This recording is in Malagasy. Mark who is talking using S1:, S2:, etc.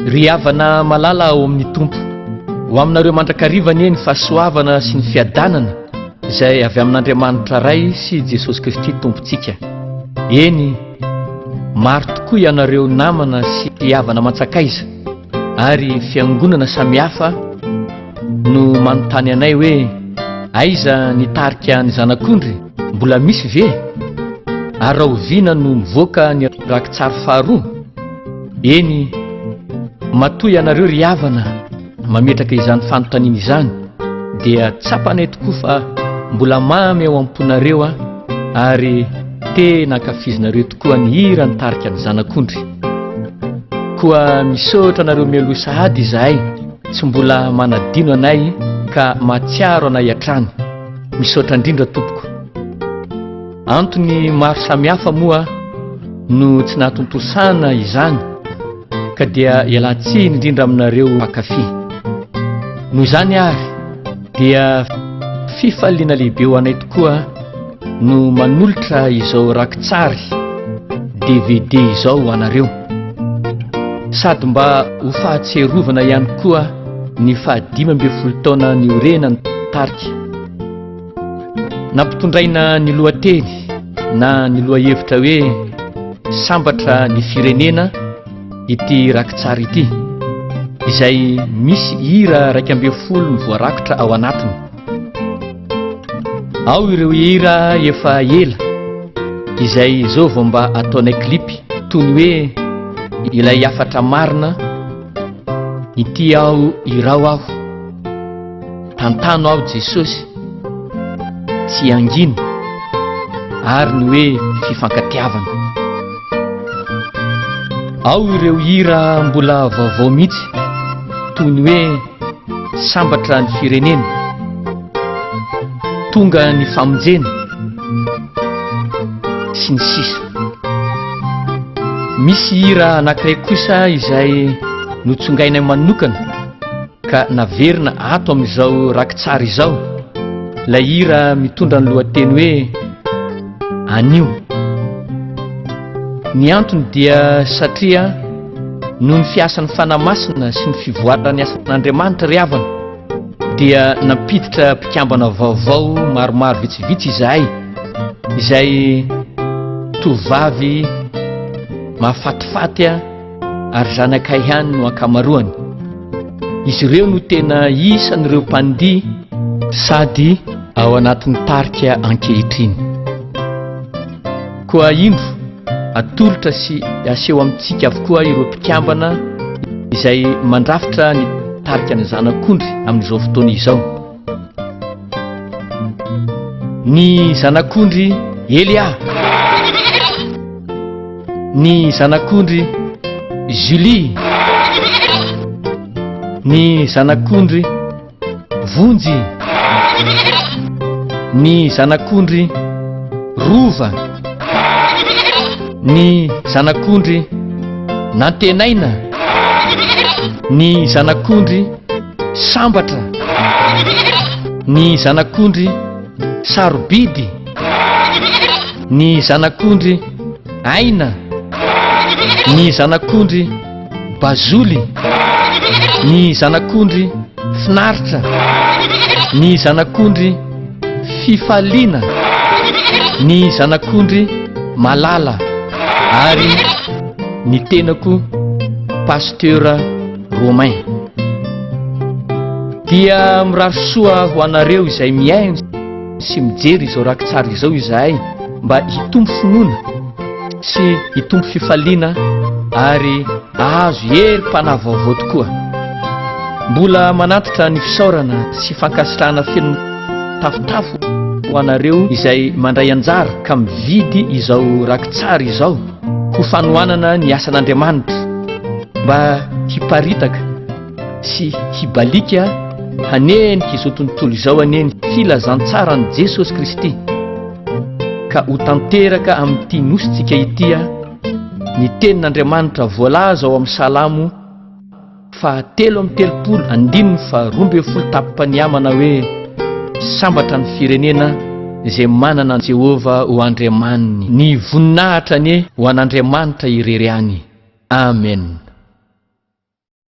S1: Ry havana malala ao amin'ny Tompo, ho aminareo mandrakariva anie ny fahasoavana sy ny fiadanana izay avy amin'Andriamanitra Ray sy Jesosy Kristy Tompontsika. Eny, maro tokoa ianareo namana sy havana aman-tsakaiza ary fiangonana samihafa no manontany anay hoe aiza ny tarika ny Zanak'ondry? Mbola misy ve? Ary rahoviana no mivoaka ny rakitsary faharoa? Eny, matoa ianareo ry havana mametraka izany fanontaniana izany dia tsapanay tokoa fa mbola mamy ao am-ponareo ary tena ankafizinareo tokoa ny hira ny tarika ny Zanak'ondry. Koa misaotra anareo mialoha sahady izahay tsy mbola manadino anay ka mahatsiaro anay hatrany. Misaotra indrindra tompoko. Antony maro samihafa moa no tsy nahatontosana izany ka dia ialan-tsiny indrindra aminareo mpankafy. Noho izany ary dia fifaliana lehibe ho anay tokoa no manolotra izao rakitsary DVD izao ho anareo. Sady mba ho fahatsiarovana ihany koa ny faha-15 taona niorenan'ny tarika. Nampitondraina ny lohateny na ny lohahevitra hoe Sambatra ny firenena ity rakitsary ity, izay misy hira 11 no voarakitra ao anatiny. Ao ireo hira efa ela izay izao vao mba ataonay clip toy ny hoe Ilay hafatra marina, Ity aho irao aho. Tantano aho Jesosy, tsy hangina, ary ny hoe fifankatiavana. Ao ireo hira mbola vaovao mihitsy, toy ny hoe Sambatra ny firenena, Tonga ny famonjena, sy ny sisa. Misy hira anankiray kosa izay notsongainay manokana Ka naverina ato amin'izao rakitsary izao ilay hira mitondra ny lohateny hoe Anio. Ny antony dia satria noho ny fiasan'ny Fanahy Masina sy ny fivoaran'ny asan'Andriamanitra ry havana dia nampiditra mpikambana vaovao maromaro vitsivitsy izahay izay tovovavy mahafatifaty ary zanakay ihany no ankamaroany. Izy ireo no tena isan'ireo mpandihy sady ao anatin'ny tarika ankehitriny. Koa indro atolotra sy aseho amintsika avokoa ireo mpikambana izay mandrafitra ny tarika ny Zanak'ondry amin'izao fotoana izao. Ny Zanak'ondry Elia. Ny zanak'ondry Julie. Ny zanak'ondry Vonjy. Ny zanak'ondry Rova. Ny zanak'ondry Nantenaina. Ny zanak'ondry Sambatra. Ny zanak'ondry Sarobidy. Ny zanak'ondry Aina. Ny zanak'ondry Bazoly. Ny zanak'ondry Finaritra. Ny zanak'ondry Fifaliana. Ny zanak'ondry Malala. Ary ny tenako Pasteur Romain. Dia mirary soa ho anareo izay mihaino sy mijery izao rakitsary izao izahay mba hitombo finoana sy hitombo fifaliana ary ahazo herim-panahy vaovao tokoa. Mbola manantitra ny fisaorana sy fankasitrahana feno tafotafo ho anareo izay mandray anjara ka mividy izao rakitsary izao ho fanohanana ny asan'Andriamanitra mba hiparitaka sy hibaliaka hanenika izao tontolo izao anie ny filazantsaran'i Jesosy Kristy ka ho tanteraka amin'ity nosintsika ity ny tenin'Andriamanitra voalaza ao amin'ny Salamo faha-33 andininy faha-12 tapaniamana hoe sambatra ny firenena izay manana an'i Jehovah ho Andriamaniny. Ny voninahitra anie ho an'Andriamanitra irery ihany. Amen.